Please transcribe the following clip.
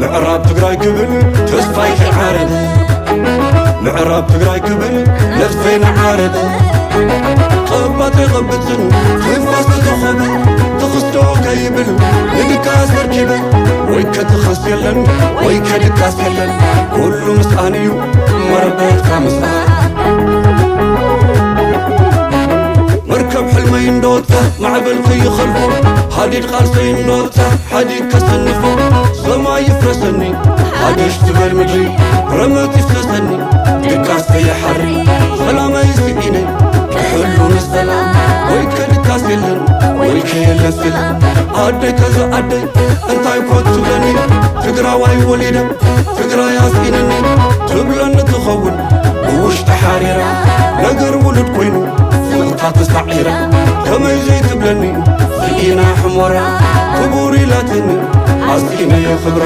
ምዕራብ ትግራይ ክብል ተስፋይ ከይዓረበ፣ ምዕራብ ትግራይ ክብል ነፍሰይ ናዓረበ። ቀባጥ ኣይቐብጽን ትንፋስ ተተኾበ፣ ትኽስቶ ከይብል ንድቃስ ተርኪበ። ወይ ከትኽስ የለን ወይ ከድቃስ የለን፣ ኩሉ ምስኣን እዩ መረበትካ ምስኣን። መርከብ ሕልመይ እንደወጣ ማዕበል ከይኸልፎ፣ ሃዲድ ቃልሰይ እንደወጣ ሓዲግ ከሰንፎ። ሰማይ ይፍረሰኒ ሓድሽ ትበል ምድሪ፣ ረመት ይፍሰሰኒ ድቃስ ከይሓሪ። ሰላመይ ስኢነ ክሕሉ ንሰላም፣ ወይ ከድቃስ የለን ወይ ከየለን ሰላም። ኣደይ ከዛ ኣደይ እንታይ ኮን ትብለኒ፣ ትግራዋይ ወሊደ ትግራይ ኣስኢንኒ ትብለኒ ትኸውን ብውሽጢ ሓሪራ። ነገር ውሉድ ኮይኑ ስቕታ ተሳዒራ፣ ከመይ ዘይትብለኒ ስኢና ሕሞራ። ክቡር ኢላትኒ ኣስኢነዮ ክብራ።